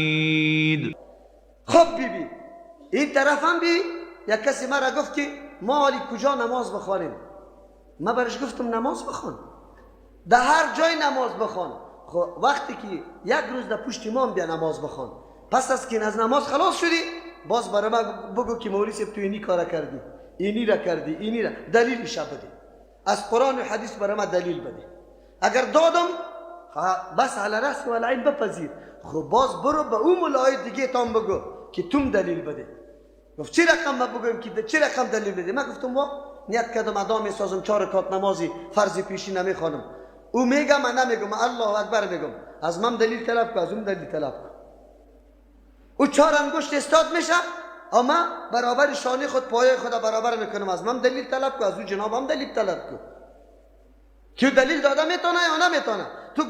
حمید. خب بی این طرف هم بی یک کسی مرا گفت که ما حالی کجا نماز بخوانیم؟ ما برش گفتم نماز بخوان، در هر جای نماز بخوان. خب وقتی که یک روز در پشت امام بیا نماز بخوان، پس از که از نماز خلاص شدی باز برای ما بگو که مولوی صاحب تو اینی کار کردی، اینی را کردی، اینی را، دلیلش بده، از قرآن و حدیث برای ما دلیل بده. اگر دادم بس علی رأس و العین بپذیر، خب باز برو به اون ملای دیگه تام بگو که توم دلیل بده. گفت چی رقم ما بگویم که چی رقم دلیل بده؟ من گفتم وا نیت کردم ادا میسازم 4 رکعت نمازی فرض پیشی نمیخوانم. او میگه من نمیگم، الله اکبر میگم، از من دلیل طلب کن، از اون دلیل طلب کن. او 4 انگشت استاد میشه، اما برابر شانه خود پای خود برابر میکنم، از من دلیل طلب کن، از او جنابم دلیل طلب کن. که دلیل داده میتونه یا نمیتونه؟ تو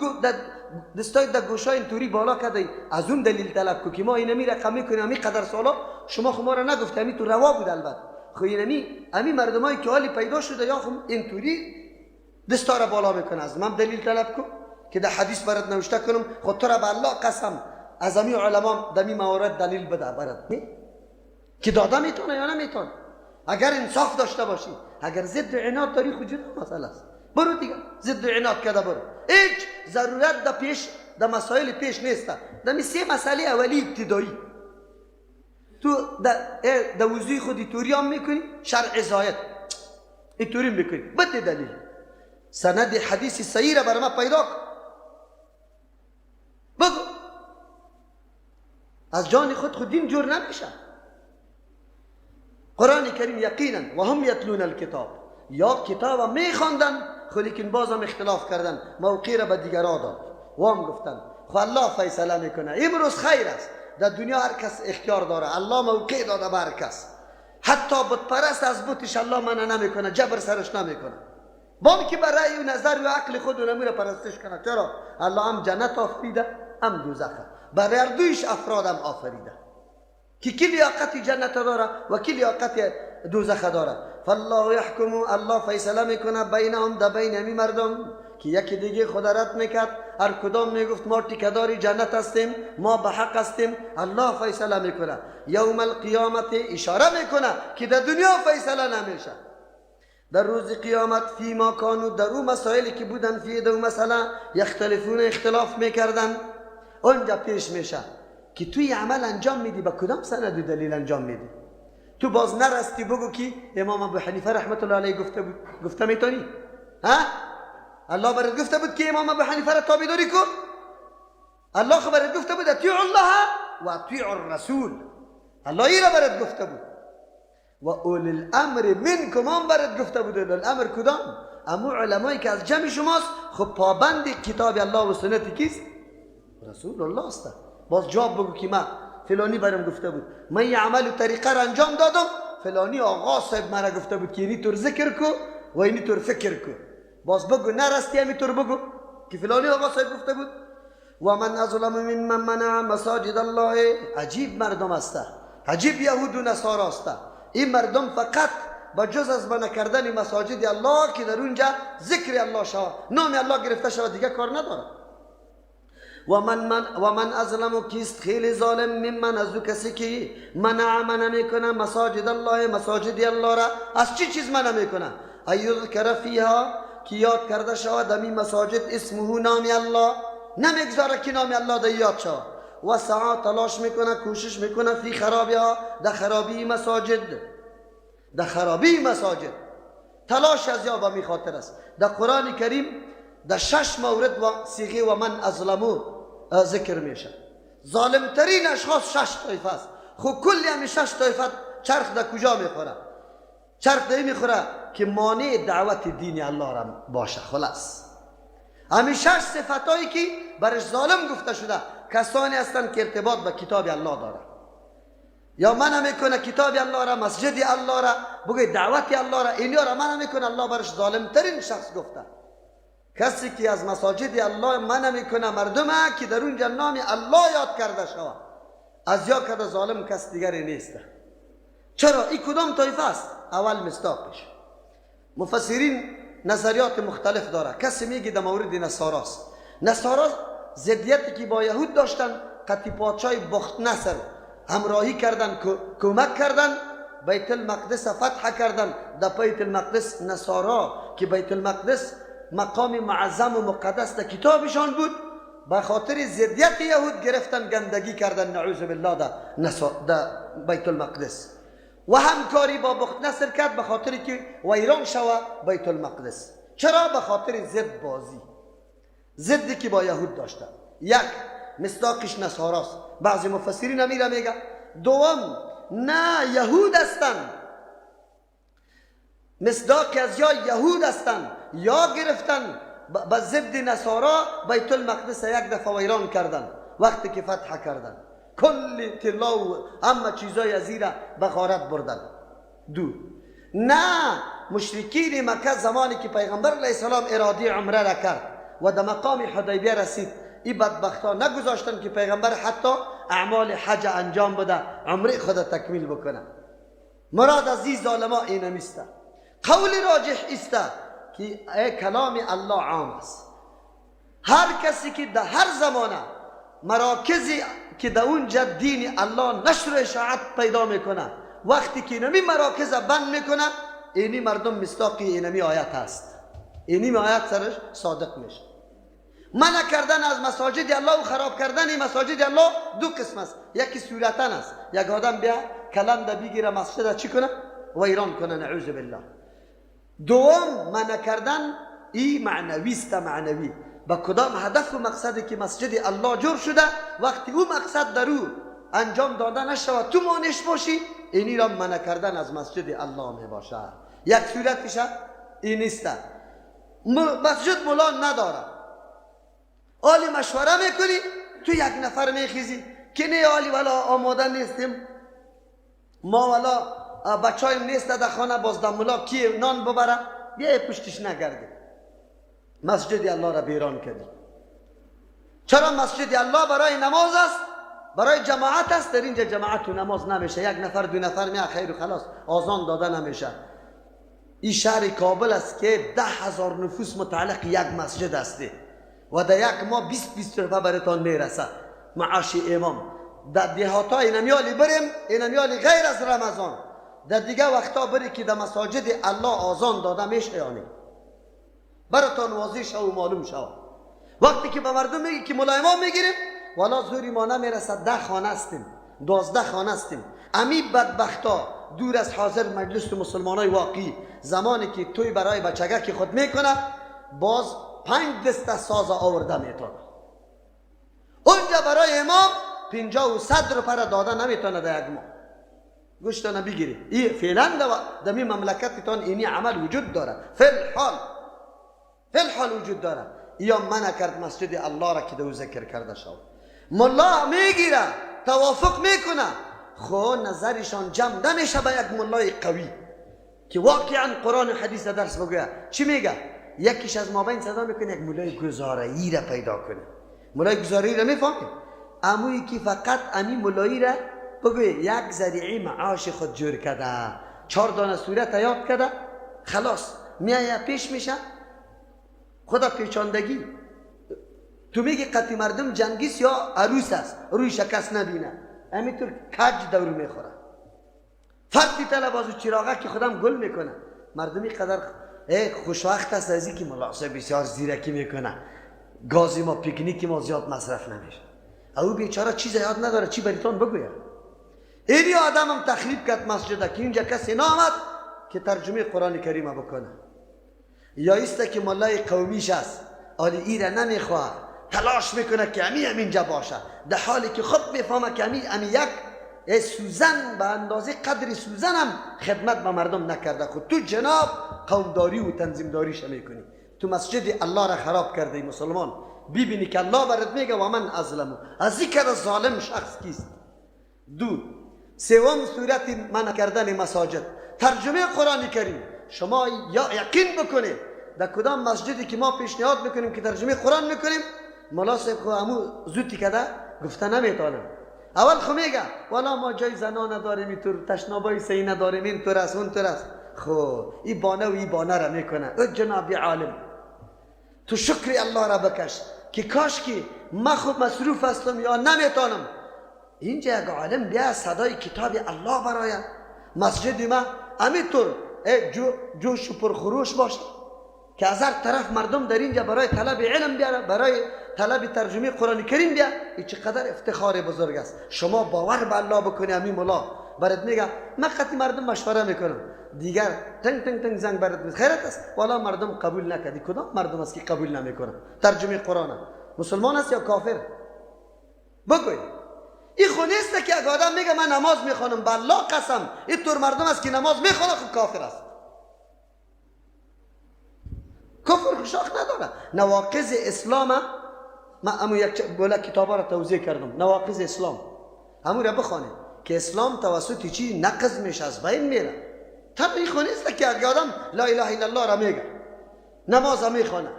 دستای در گوشای اینطوری بالا کردی، از اون دلیل طلب کو که ما اینمی رقم میکنیم، امی قدر سالا شما خو ما را نگفتی، امی تو روا بود البته. خو اینمی امی مردمایی که حالی پیدا شده یا خو اینطوری دستا را بالا میکنه، از من دلیل طلب کو که در حدیث برات نوشته کنم. خود تو را به الله قسم از امی علما در می موارد دلیل بده برات که داده میتونه یا نمیتونه. اگر انصاف داشته باشی، اگر ضد عناد داری خو جدا مسئله است، برو دیگه ضد عناد کرده برو. هیچ ضرورت در پیش در مسائل پیش نیست. در سه مسئله اولی ابتدایی تو در وضوی خود اینطوری هم میکنی، شرع زاید اینطوری میکنی، بده دلیل سند حدیث صحیح را برای ما پیدا کن، بگو از جان خود خود دین جور نمیشه. قرآن کریم یقینا و هم یتلون الکتاب، یا کتاب میخواندن خو لیکن بازم اختلاف کردن، موقع را به دیگرا داد و هم گفتن خو الله فیصله میکنه. امروز خیر است، در دنیا هر کس اختیار داره، الله موقع داده به هر کس، حتی بت پرست از بتش الله منع نمیکنه، جبر سرش نمیکنه، بام که برای و نظر و عقل خود نمیره پرستش کنه. چرا؟ الله هم جنت آفریده هم دوزخ، برای هر دویش افراد هم آفریده که کی لیاقت جنت داره و کی لیاقت دوزخ داره. فالله یحکم، الله فیصله میکنه بینهم، در بین همی مردم که یکی دیگه خود رد میکرد، هر کدام میگفت ما تیکه‌دار جنت هستیم، ما به حق هستیم. الله فیصله میکنه یوم القیامت، اشاره میکنه که در دنیا فیصله نمیشه، در روز قیامت فیما کانو، در او مسائلی که بودن، فی دو مسئله یختلفون، اختلاف میکردن. اونجا پیش میشه که توی عمل انجام میدی، با کدام سند و دلیل انجام میدی؟ تو باز نرستی بگو که امام ابو حنیفه رحمت الله علیه گفته بود، گفته میتونی؟ ها؟ الله برات گفته بود که امام ابو حنیفه را تابعداری کن؟ الله خو برات گفته بود اطیعوا الله و اطیعوا الرسول، الله ای را برات گفته بود. و اولی الامر منکم هم برات گفته بود. اولی الامر کدام؟ امو علمایی که از جمع شماست، خب پابند کتاب الله و سنت کیست؟ رسول الله است. باز جواب بگو که ما فلانی برام گفته بود، من یه عمل و طریقه را انجام دادم، فلانی آقا صاحب مرا گفته بود که اینی طور ذکر کو و اینی طور فکر کو. باز بگو نرستی همی طور بگو که فلانی آقا صاحب گفته بود. و من اظلم ممن منع مساجد الله. عجیب مردم است، عجیب یهود و نصارا است. این مردم فقط با جز از منع کردن مساجد الله که در اونجا ذکر الله شود، نام الله گرفته شود، دیگه کار نداره. و من ازلم، کیست خیلی ظالم ممن، از او کسی که منع منع میکنه مساجد الله، مساجد الله را از چی چیز منع میکنه؟ ایذکر فیها، که یاد کرده شود امی مساجد اسمه، نام الله، نمیگذاره که نام الله در یاد شود. و سعا، تلاش میکنه، کوشش میکنه، فی خرابی ها، در خرابی مساجد، در خرابی مساجد تلاش از یا به می خاطر است. در قرآن کریم در 6 مورد و صیغه و من ازلمو ذکر میشه. ظالمترین اشخاص 6 طایفه است. خب کلی همی 6 طایفه چرخ در کجا میخوره؟ چرخ در میخوره که مانع دعوت دین الله را باشه. خلاص همی 6 صفتایی که برش ظالم گفته شده کسانی هستند که ارتباط به کتاب الله داره، یا منع میکنه کتاب الله را، مسجد الله را، بگه دعوت الله را، اینیا را منع میکنه، الله برش ظالمترین شخص گفته. کسی که از مساجد الله منع میکنه مردم که در اونجا نام الله یاد کرده شود، از یا کده ظالم کس دیگری نیست. چرا؟ این کدام طایفه است؟ اول مصداقش مفسرین نظریات مختلف داره. کسی میگه در مورد نصاراست. نصارا ضدیتی که با یهود داشتن قطی پادشاه بخت نصر همراهی کردن، کمک کردن، بیت المقدس فتح کردن. در بیت المقدس نصارا که بیت المقدس مقام معظم و مقدس در کتابشان بود، به خاطر ضدیت یهود گرفتن گندگی کردن، نعوذ بالله، در بیت المقدس و همکاری با بخت نصر کرد به خاطر که ویران شوه بیت المقدس. چرا؟ به خاطر ضد بازی، ضدی که با یهود داشته. یک مصداقش نصاراست، بعضی مفسرین امیره میگه. دوم نه یهود هستند، مصداق از یا یهود هستند یا گرفتن به ضد نصارا بیت المقدس یک دفعه ویران کردن وقتی که فتح کردن، کل طلا و همه چیزای از ایره به غارت بردن. دو نه مشرکین مکه زمانی که پیغمبر علیه السلام اراده عمره را کرد و در مقام حدیبیه رسید، این بدبختا نگذاشتن که پیغمبر حتی اعمال حج انجام بده، عمره خود تکمیل بکنه. مراد از این ظالما اینمیسته. قول راجح است که ای کلام الله عام است، هر کسی که در هر زمانه مراکزی که در اونجا دین الله نشر و اشاعت پیدا میکنه، وقتی که اینمی مراکز بند میکنه، اینی مردم مصداقی اینمی آیت هست، اینی آیت سرش صادق میشه. منع کردن از مساجد الله و خراب کردن مساجد الله دو قسم است. یکی صورتن است، یک آدم بیا کلند بگیره مسجد چی کنه؟ ویران کنه، نعوذ بالله. دوم منع کردن ای معنوی است، معنوی با کدام هدف و مقصدی که مسجد الله جور شده، وقتی او مقصد در او انجام داده نشود تو مانش باشی، اینی را منع کردن از مسجد الله می باشد. یک صورتش این نیست. مسجد ملا نداره، آلی مشوره میکنی تو یک نفر میخیزی که نه آلی ولا آماده نیستیم ما، ولا بچهایم نیست در خانه، باز در ملا کی نان ببره، بیا پشتش نگردی، مسجد الله را بیران کردی. چرا؟ مسجد الله برای نماز است، برای جماعت است. در اینجا جماعت و نماز نمیشه، یک نفر دو نفر می خیر و خلاص، آذان داده نمیشه. این شهر کابل است که 10,000 نفوس متعلق یک مسجد است و در یک ماه 20 روپه براتان میرسه معاش امام. در دهاتای اینمیالی بریم، اینمیالی غیر از رمضان، در دیگه وقتا بری که در مساجد الله آذان داده میشه، یعنی براتان واضح شو و معلوم شو. وقتی که به مردم میگی که ملا امام میگیریم، والا زوری ما نمیرسه، 10 خانه هستیم، 12 خانه هستیم. امی بدبختا دور از حاضر مجلس مسلمانای واقعی، زمانی که توی برای بچگه که خود میکنه، باز 5 دسته ساز آورده میتونه. اونجا برای امام 50 و 100 روپه را داده نمیتونه در یک ماه. گوشتانه بگیری. این فعلا در می مملکتتان اینی عمل وجود داره، فی الحال وجود داره. یا منع کرد مسجد الله را که دو ذکر کرده شد. ملا میگیره، توافق میکنه، خو نظرشان جمع نمیشه به یک ملای قوی که واقعا قرآن و حدیث درس بگویه. چی میگه؟ یکیش از مابین صدا میکنه یک ملای گزاره‌ای را پیدا کنه. ملای گزاره‌ای را میفهمی؟ امویی که فقط امی ملایی را بگوی یک ذریعه معاش خود جور کرده، 4 دانه سورت یاد کرده، خلاص میایه پیش میشه. خدا پیچاندگی تو میگی قطی مردم جنگیس یا عروس است، روی شکست نبینه، همینطور کج دور میخوره. فقط طلب از چراغه که خودم گل میکنه. مردمی قدر خوشوقت است از اینکه ملاحظه بسیار زیرکی میکنه، گاز ما پیکنیک ما زیاد مصرف نمیشه. او بیچاره چیز یاد نداره چی بریتان بگویه. اینی آدمم تخریب کرد مسجد که اینجا کسی نامد که ترجمه قرآن کریم بکنه. یا ایسته که ملای قومیش است، آلی ای را نمیخواه، تلاش میکنه که امی همینجا باشه، در حالی که خود میفهمه که امی یک سوزن به اندازه قدر سوزن هم خدمت به مردم نکرده. خود تو جناب قومداری و تنظیمداریش میکنی، تو مسجد الله را خراب کرده ای مسلمان. ببینی که الله برات میگه و من ازلمو، از این که ظالم شخص کیست؟ دو سوم صورت منع کردن مساجد، ترجمه قرآن کریم. شما یا یقین بکنید در کدام مسجدی که ما پیشنهاد میکنیم که ترجمه قرآن میکنیم، ملا صاحب خو امو زودی کده گفته نمیتونم. اول خو میگه والا ما جای زنا نداریم، اینطور تشنابای صحیح نداریم، اینطور است اونطور است. خو این بانه و این بانه را میکنه. او جناب عالم، تو شکر الله را بکش که کاش که من خود مصروف هستم یا نمیتونم. اینجا یک عالم بیا صدای کتاب الله برای مسجد ما همینطور جوش و پرخروش باشه که از هر طرف مردم در اینجا برای طلب علم بیاره، برای طلب ترجمه قرآن کریم بیا. این چقدر افتخار بزرگ است. شما باور به الله بکنی، همین ملا برات میگه من قطعی مردم مشوره میکنم، دیگر تنگ تنگ تنگ زنگ برات میزنه، خیرت است. والا مردم قبول نکردی. کدام مردم است که قبول نمیکنه ترجمه قرآن؟ مسلمان است یا کافر؟ بگوی. این خو نیست که اگه آدم میگه من نماز میخوانم، به الله قسم این طور مردم است که نماز میخوانه خب کافر است. کفر شاخ نداره. نواقض اسلام من امو یک بوله کتابا را توضیح کردم. نواقض اسلام همون را بخوانید که اسلام توسط چی نقض میشه، از بین میره. تنها این خو نیست که اگه آدم لا اله الا الله را میگه، نماز میخوانه،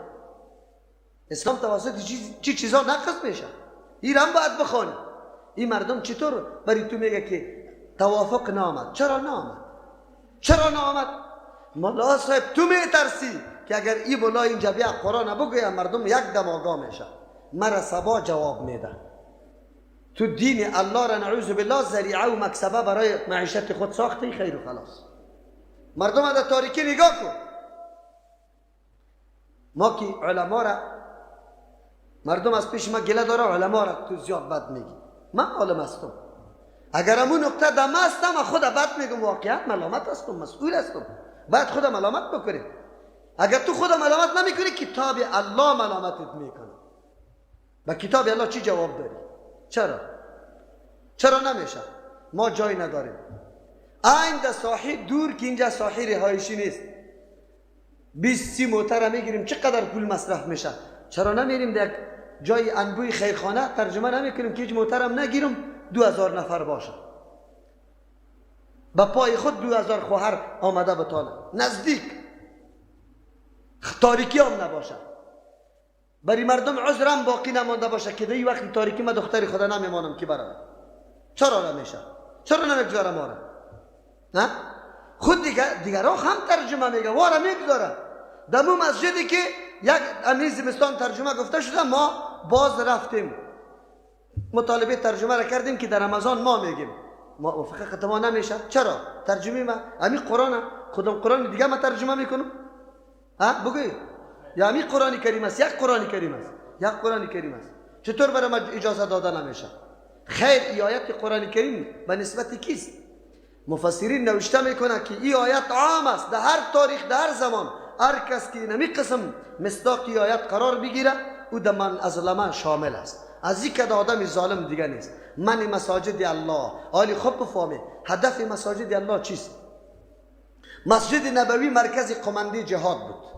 اسلام توسط چی چیزا نقض میشه. این را هم باید بخوانید. این مردم چطور برای تو میگه که توافق نامد؟ چرا نامد؟ چرا نامد؟ ملا صاحب تو میترسی که اگر این ملا اینجا بیا قرآن بگوید مردم یک دم آگاه میشه، مرا صبا جواب میده. تو دین الله را نعوذ بالله ذریعه و مکسبه برای معیشت خود ساختی، خیر و خلاص. مردم در تاریکی نگاه کن. ما که علما را مردم از پیش ما گله داره، علما را تو زیاد بد میگی. من عالم هستم، اگر امون نقطه دم هستم خود بد میگم، واقعا ملامت هستم، مسئول هستم، باید خود ملامت بکنیم. اگر تو خود ملامت نمیکنی کتاب الله ملامتت میکنه. با کتاب الله چی جواب داری؟ چرا؟ چرا نمیشه؟ ما جای نداریم. این در ساحل دور که اینجا ساحل رهایشی نیست، 20-30 موتر میگیریم، چقدر پول مصرف میشه. چرا نمیریم در جای انبوی خیرخانه ترجمه نمیکنیم که هیچ موترم نگیرم، 2000 نفر باشه، با پای خود 2000 خواهر آمده بتانه، نزدیک تاریکی هم نباشه، برای مردم عذرم باقی نمانده باشه که در وقت تاریکی ما دختری خدا نمیمانم که برای. چرا نمیشه؟ چرا نمیگذاره ما را؟ نه؟ خود دیگرها هم ترجمه میگه، واره میگذاره. در مو مسجدی که یک امیر زمستان ترجمه گفته شده، ما باز رفتیم مطالبه ترجمه را کردیم که در رمضان ما میگیم، ما موافقه ما نمیشه. چرا؟ ترجمه ما همین قرآن، خودم قرآن دیگه ما ترجمه میکنم؟ ها بگوی یا همین قرآن کریم است؟ یک قرآن کریم است، یک قرآن کریم است. چطور برای ما اجازه داده نمیشه؟ خیر، ای آیت قرآن کریم به نسبت کیست؟ مفسرین نوشته میکنه که ای آیت عام است، در هر تاریخ، در هر زمان، هر کس که نمی قسم مصداق ای آیت قرار بگیره او در من ازلمه شامل است. از این که آدم ظالم دیگه نیست. من مساجد الله عالی خوب بفهمه هدف مساجد الله چیست. مسجد نبوی مرکز قمنده جهاد بود.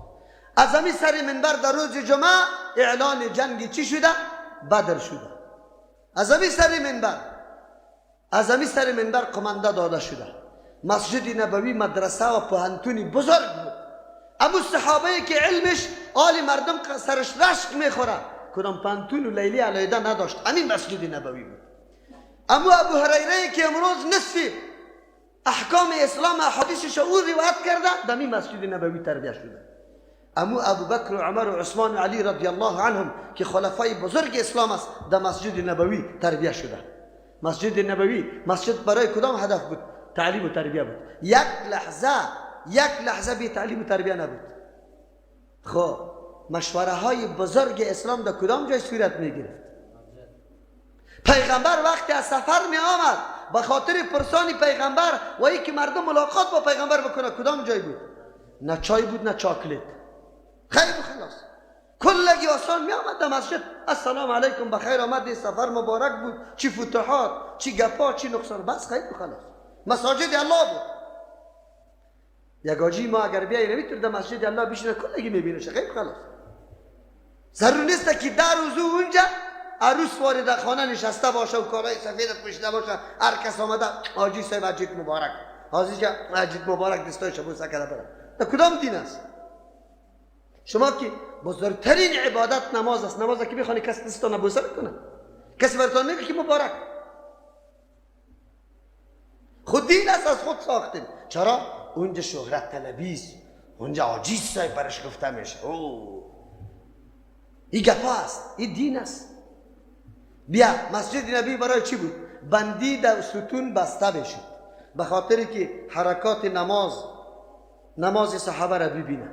از همین سر منبر در روز جمعه اعلان جنگ چی شده؟ بدر شده. از همین سر منبر، از همین سر منبر قمنده داده شده. مسجد نبوی مدرسه و پوهنتون بزرگ بود. امو صحابه که علمش آل مردم سرش رشک میخوره، کدام پوهنتون و لیلی علیده نداشت، همین مسجد نبوی بود. امو ابو هریره که امروز نصف احکام اسلام احادیثش او روایت کرده، در این مسجد نبوی تربیه شده. امو ابوبکر و عمر و عثمان و علی رضی الله عنهم که خلفای بزرگ اسلام است، در مسجد نبوی تربیه شده. مسجد نبوی مسجد برای کدام هدف بود؟ تعلیم و تربیه بود. یک لحظه، یک لحظه بی تعلیم و تربیه نبود. خب مشوره های بزرگ اسلام در کدام جای صورت می گرفت؟ پیغمبر وقتی از سفر می آمد به خاطر پرسان پیغمبر و ای که مردم ملاقات با پیغمبر بکنه، کدام جای بود؟ نه چای بود نه چاکلت. خیر خلاص کلگی آسان می آمد در مسجد، السلام علیکم بخیر آمدی، سفر مبارک بود، چی فتوحات، چی گپا، چی نقصان، بس خیر خلاص. مساجد الله بود. یک آجی ما اگر بیایی نمیتونه در مسجد الله بشینه، کلگی میبینه خیر خلاص. ضرور نیست که در روزو اونجا عروس وارد خانه نشسته باشه و کالای سفید پوشیده باشه، هر کس آمده حاجی صاحب عجیب مبارک، حاجی عجیب مبارک دستایش بوسه کرده بره. در کدام دین است؟ شما که بزرگترین عبادت نماز است، نماز که میخوانی کس دستتان بوسه میکنه، کسی براتون میگه که مبارک. خود دین است، از خود ساختیم. چرا؟ اونجا شهرت طلبی است، اونجا حاجی صاحب برش گفته میشه. او این گپا است، این دین است. بیا مسجد نبی برای چی بود؟ بندی در ستون بسته بشد به خاطر که حرکات نماز صحابه را ببینه.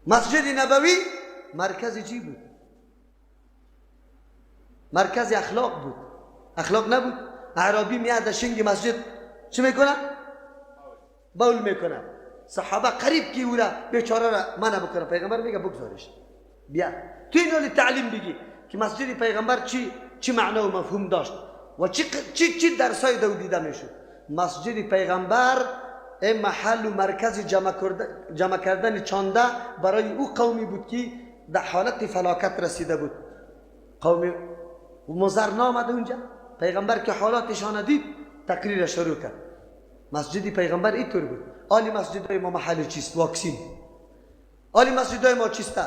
مسجد نبوی مرکز چی بود؟ مرکز اخلاق بود. اخلاق نبود. اعرابی میاد شنگ مسجد چی میکنه؟ بول میکنه. صحابه قریب که او را بیچاره را منع بکنه، پیغمبر میگه بگذارش. بیا تو اینو تعلیم بگی که مسجد پیغمبر چی معنا و مفهوم داشت و چی درسای دو دیده میشد. مسجد پیغمبر این محل و مرکز جمع کردن چانده برای او قومی بود که در حالت فلاکت رسیده بود. قوم مضر نامده اونجا، پیغمبر که حالاتشان دید تقریر شروع کرد. مسجد پیغمبر اینطور بود. آلی مسجد ما محل چیست؟ واکسین. آلی مسجد ما چیست؟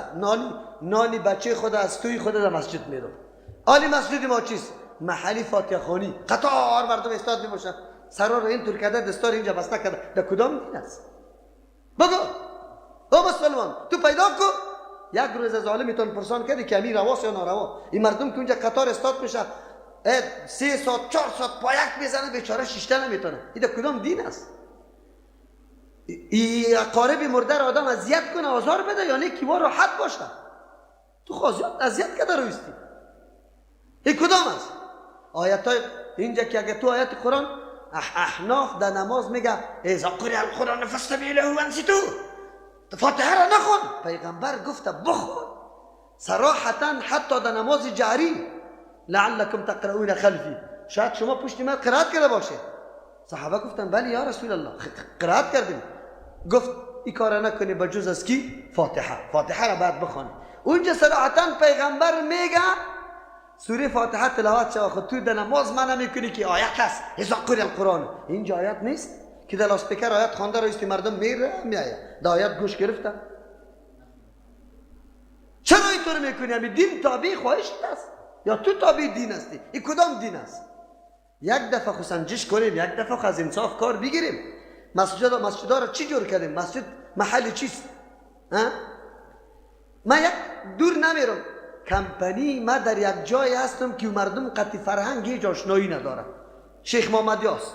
نانی بچه خود از توی خود در مسجد میداد. آلی مسجد ما چیست؟ محلی فاتحه خوانی. قطار مردم استاد میباشن، سرا رو اینطور کرده، دستار اینجا بسته کرده. در کدام دین است؟ بگو او مسلمان تو پیدا کو. یک روز از عالمتون پرسان کردی که امیر رواست یا ناروا؟ این مردم که اونجا قطار استاد میشه 3 ساعت 4 ساعت پایک میزنه، بیچاره شیشته نمیتونه. این در کدام دین است؟ ای اقارب مرده را آدم اذیت کنه، آزار بده یا نه که راحت باشه؟ تو خازیات اذیت کرده رویستی. این کدام است؟ آیت های اینجا که اگه تو آیت قرآن احناف در نماز میگه اذا قرئ القرآن فاستمعوا له وانصتوا، فاتحه را نخون. پیغمبر گفته بخون صراحتا حتی در نماز جهری، لعلکم تقرؤون خلفی، شاید شما پشت من قرائت کرده باشه. صحابه گفتن بله یا رسول الله قرائت کردیم. گفت این کار نکنی به جز از کی؟ فاتحه. فاتحه را بعد بخوانی. اونجا صراحتا پیغمبر میگه سوره فاتحه تلاوت شود. خود تو در نماز منع میکنی که آیت هست اذا قرئ القرآن. اینجا آیت نیست که در لاسپیکر آیت خوانده رایستی مردم میره میایه در آیت گوش گرفته. چرا اینطور میکنی؟ همین دین تابع خواهشت است یا تو تابع دین هستی؟ این کدام دین است؟ یک دفعه خو سنجش کنیم، یک دفعه خو از انصاف کار بگیریم. مسجد را چی جور کردیم؟ مسجد محل چیست؟ من یک دور نمیرم. کمپنی ما در یک جای هستم که مردم قطعی فرهنگ هیچ آشنایی ندارم. شیخ محمدی است.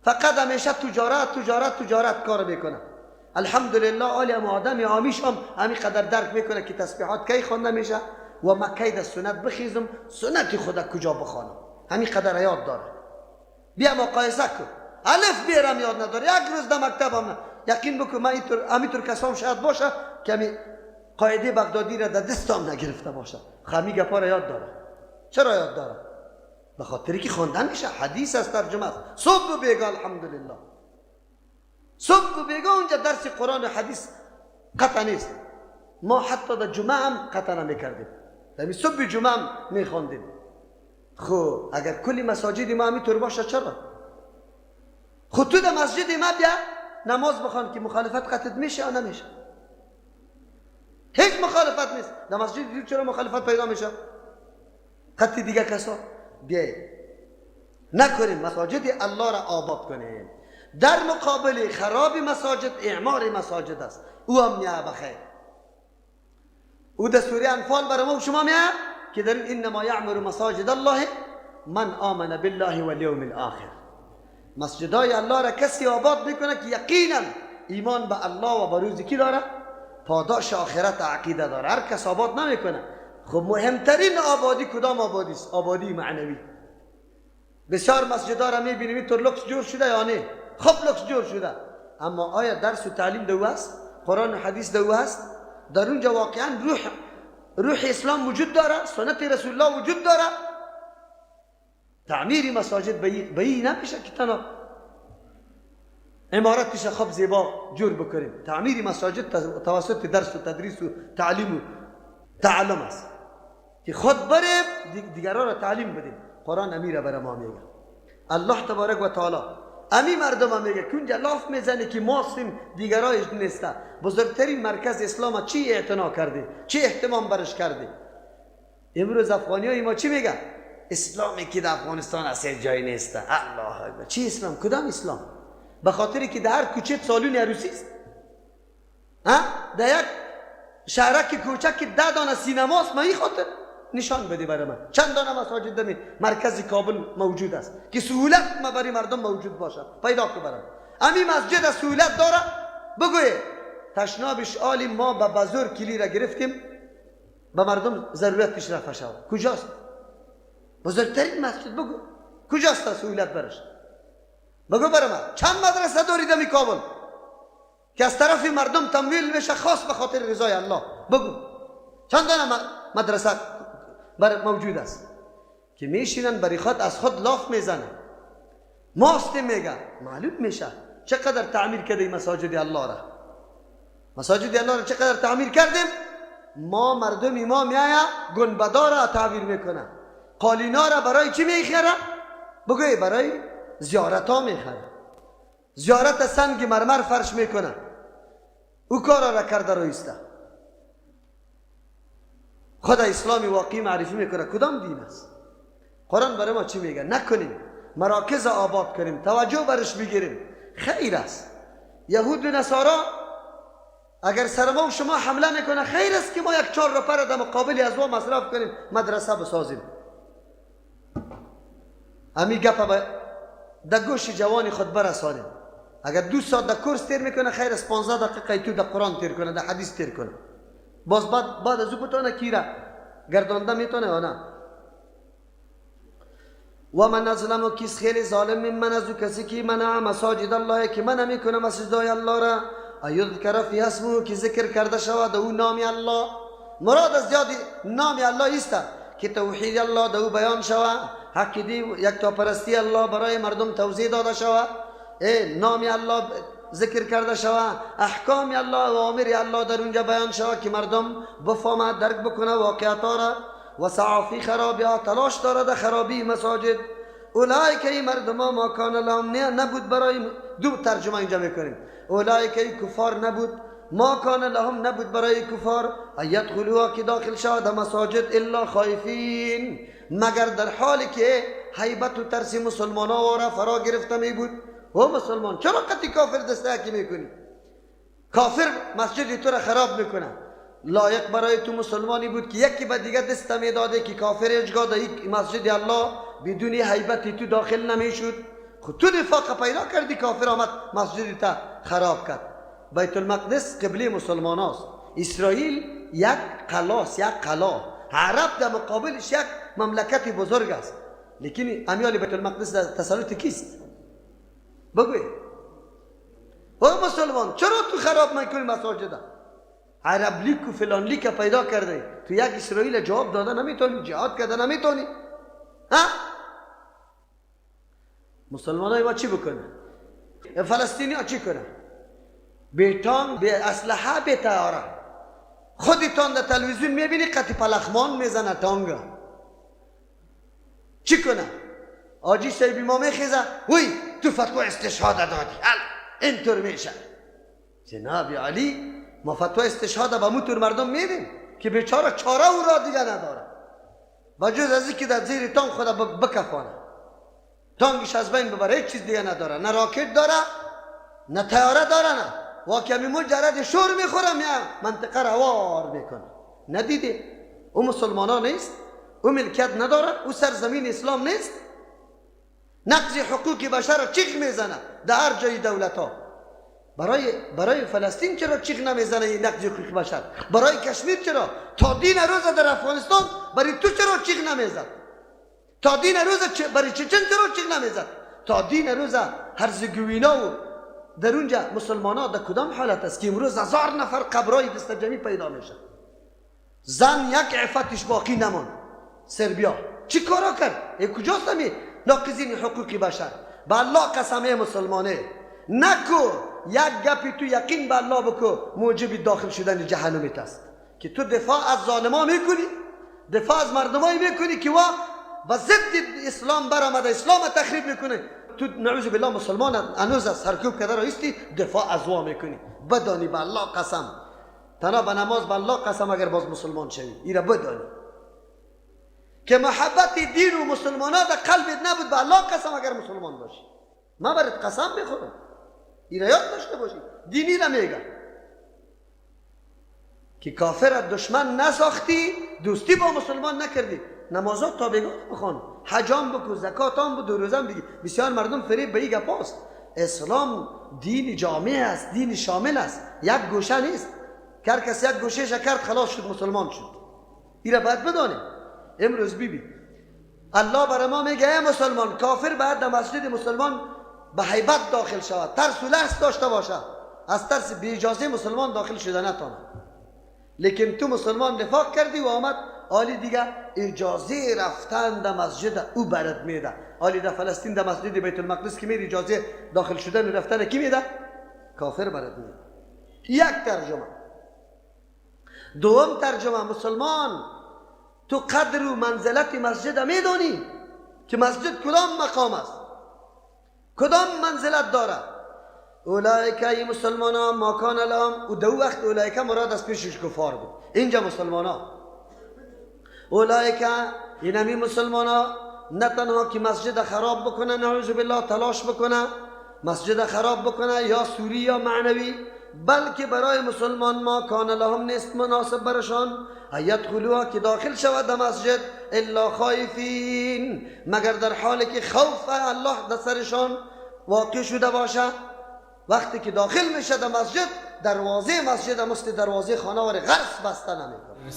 فقط همیشه تجارت تجارت تجارت کار میکنه. الحمدلله عالی آدم عامیش هم همین قدر درک میکنه که تسبیحات کی خوانده میشه و ما کی در سنت بخیزم، سنت خدا کجا بخوانم، همین قدر یاد داره. بیا مقایسه کن، الف بیرم یاد نداره، یک روز در مکتب هم نه. یقین بکن من اینطور کسام شاید باشه که همی قاعده بغدادی را در دستام نگرفته باشه، خمی گپا را یاد داره. چرا یاد داره؟ به خاطری که خواندن میشه، حدیث از ترجمه است. صبح و بیگاه الحمدلله، صبح و بیگاه اونجا درس قرآن و حدیث قطع نیست. ما حتی در جمعه هم قطع نمیکردیم، در صبح جمعه هم میخواندیم. خب اگر کلی مساجد ما همینطور باشه چرا؟ خود تو در مسجد ما بیا نماز بخوان که مخالفت قطع میشه یا نمیشه؟ هیچ مخالفت نیست. در مسجد دیگه چرا مخالفت پیدا میشه؟ قطع دیگه کسا بیایید نکنیم. مساجد الله را آباد کنیم. در مقابل خراب مساجد اعمار مساجد است. او هم میه بخیر. او در سوره انفال برای ما و شما میه که در این انما یعمر مساجد الله من آمن بالله والیوم الاخر. مسجدای الله را کسی آباد میکنه که یقینا ایمان به الله و به روز کی داره؟ پاداش آخرت عقیده داره. هر کس آباد نمیکنه. خب مهمترین آبادی کدام آبادی است؟ آبادی معنوی. بسیار مسجدها را میبینیم اینطور لکس جور شده یا نه؟ خب لکس جور شده، اما آیا درس و تعلیم دو است؟ قرآن و حدیث دو است؟ در اونجا واقعا روح اسلام وجود داره؟ سنت رسول الله وجود داره؟ تعمیر مساجد به این نمیشه که تنها عمارتش خوب زیبا جور بکنیم. تعمیر مساجد توسط درس و تدریس و تعلیم و تعلم است که خود بریم دیگران را تعلیم بدیم. قرآن امیر برای ما میگه، الله تبارک و تعالی امی مردم هم میگه که اونجا لاف میزنه که ماستیم دیگرایش نیسته. بزرگترین مرکز اسلام چی اعتنا کرده؟ چی اهتمام برش کرده؟ امروز افغانی های ما چی میگه؟ اسلامی که در افغانستان اصل جای نیسته. الله اکبر. چی اسلام؟ کدام اسلام؟ به خاطری که در هر کوچه سالون عروسی است، در یک شهرک کوچک 10 دانه سینماست، ما این خاطر نشان بده برای من چند دانه مساجد در مرکز کابل موجود است که سهولت ما برای مردم موجود باشد، پیدا که برم امی مسجد سهولت داره. بگوی تشنابش عالی، ما به بزور کلی را گرفتیم به مردم ضرورتش رفع شود. کجاست بزرگترین مسجد؟ بگو کجاست سهولت برش؟ بگو برای من چند مدرسه داری در کابل که از طرف مردم تمویل میشه خاص به خاطر رضای الله؟ بگو چند دانه مدرسه بر موجود است که میشینن برای خود از خود لاف میزنن، ماست میگه، معلوم میشه چقدر تعمیر کرده مساجد الله را. مساجد الله را چقدر تعمیر کردیم؟ ما مردم ما میایا گنبدا را تعمیر میکنه، قالینا را برای چی میخره؟ بگوی برای زیارت ها میخره، زیارت سنگ مرمر فرش میکنه، او کارا را کرده رویسته. خدا اسلامی واقعی معرفی میکنه کدام دین است. قرآن برای ما چی میگه؟ نکنیم، مراکز آباد کنیم، توجه برش بگیریم، خیر است. یهود و نصارا اگر سر ما و شما حمله میکنه، خیر است که ما یک 4 روپه را در مقابل از ما مصرف کنیم، مدرسه بسازیم. امی گپ در گوش جوانی خود برسانیم. اگر 2 ساعت در کورس تیر میکنه، خیر است 15 دقیقه تو در قرآن تیر کنه، در حدیث تیر کنه، باز بعد از او بتونه کیره گردانده میتونه یا نه. و من ازلم، کس خیلی ظالم من از او کسی که منع مساجد الله، که منع میکنه مسجدهای الله را، ایذکر فی اسمه، که ذکر کرده شود او نام الله. مراد از یاد نام الله است که توحید الله دو بیان شود، حق دی یکتاپرستی الله برای مردم توضیح داده شود، نام الله ذکر کرده شود، احکام الله و اوامر الله در اونجا بیان شود که مردم بفهمد، درک بکنه واقعیت را. و سعافی خرابی ها، تلاش داره در خرابی مساجد. اولئک ای مردم ما کان لهم، نبود برای دو ترجمه اینجا میکنیم، اولئک ای کفار نبود، ما کان لهم نبود برای کفار، ایدخلوها که داخل شود مساجد، الا خائفین، مگر در حالی که هیبت و ترس مسلمان ها را فرا گرفته می بود. او مسلمان چرا قطعی کافر دسته یکی میکنی؟ کافر مسجد تو را خراب میکنه. لایق برای تو مسلمانی بود که یکی به دیگه دست میداده که کافر هیچگاه در مسجد الله بدون هیبت تو داخل نمیشد. خود تو نفاق پیدا کردی، کافر آمد مسجد تا خراب کرد. بیت المقدس قبله مسلمان است. اسرائیل یک قلاس، یک قلا، عرب در مقابلش یک مملکت بزرگ است، لیکن امیال بیت المقدس در تسلط کیست؟ بگوی او مسلمان چرا تو خراب میکنی مساجد؟ عرب لیک و فلان لیک پیدا کرده، تو یک اسرائیل جواب داده نمیتونی، جهاد کرده نمیتونی. ها مسلمان های ما چی بکنه؟ فلسطینی ها چی کنه؟ بی تانک، بی اسلحه، بی طیاره. خودتان در تلویزیون میبینی قطی پلخمان میزنه تانگا. چی کنه؟ آجی صاحبی ما میخیزه، وی تو فتوا استشهاد دادی، اینطور میشه. جناب علی ما فتوا استشهاد به موتور مردم میدیم که بیچاره چاره او را دیگه نداره، و جز از اینکه در زیر تانک خود بکفانه، تانکش از بین ببره، هیچ چیز دیگه نداره، نه راکت داره نه طیاره داره، نه واکمی مجرد شور میخوره، یا منطقه را وار میکنه. ندیدی؟ او مسلمان ها نیست، او ملکیت نداره، او سرزمین اسلام نیست. نقض حقوق بشر را چیخ میزنه در هر جای دولت ها. برای فلسطین چرا چیخ نمیزنه این نقض حقوق بشر؟ برای کشمیر چرا؟ تا دین روز در افغانستان برای تو چرا چیخ نمیزد؟ تا دین روز برای چچن چرا چیخ نمیزد؟ تا دین روز هرزگوینا و در اونجا مسلمان ها در کدام حالت است که امروز 1000 نفر قبرای دست جمعی پیدا میشه؟ زن یک عفتش باقی نماند. سربیا چی کارا کرد؟ ای کجاست می ناقضین حقوق بشر؟ به الله قسم مسلمانه نکو یک گپی تو یقین به الله بکو موجب داخل شدن جهنمت است که تو دفاع از ظالما میکنی، دفاع از مردمایی میکنی که وا با ضد اسلام برآمده، اسلام تخریب میکنه. تو نعوذ بالله مسلمان هنوز از سرکوب کرده را ایستی دفاع از وا میکنی. بدانی به الله قسم، تنها به نماز به الله قسم اگر باز مسلمان شوی ایرا بدانی که محبت دین و مسلمان ها در قلبت نبود، به الله قسم اگر مسلمان باشی من برات قسم میخورم، ایرا یاد داشته باشی. دینی را میگه که کافر دشمن نساختی، دوستی با مسلمان نکردی، نمازات تا بگاه بخوان، حجام بکو، زکات هم بدو، روزم بگی. بسیار مردم فریب به این گپ است. اسلام دین جامع است، دین شامل است، یک گوشه نیست. هر کس یک گوشه کرد خلاص شد، مسلمان شد. این باید بدانیم. امروز ببین الله برای ما میگه ای مسلمان، کافر باید در مسجد مسلمان به هیبت داخل شود، ترس و لرز داشته باشه، از ترس بی اجازه مسلمان داخل شده نتانه. لیکن تو مسلمان نفاق کردی و آمد آلی دیگه اجازه رفتن در مسجد او برات میده. آلی در فلسطین در مسجد بیت المقدس که میری اجازه داخل شدن و رفتن کی میده؟ کافر برات میده. یک ترجمه. دوم ترجمه، مسلمان تو قدر و منزلت مسجد میدانی که مسجد کدام مقام است، کدام منزلت داره. اولئک ای مسلمان ها ما کان لهم، و دو وقت اولئک مراد از پیشش کفار بود، اینجا مسلمان ها. اولئک اینمی مسلمان ها نه تنها که مسجد خراب بکنه، نعوذ بالله، تلاش بکنه مسجد خراب بکنه یا سوری یا معنوی، بلکه برای مسلمان ما کان لهم نیست مناسب برشان یدخلوها که داخل شود در مسجد الا خائفین، مگر در حالی که خوف الله در سرشان واقع شده باشه. وقتی که داخل میشه در مسجد، دروازه مسجد مثل دروازه خانه واری غرس بسته نمیکنه.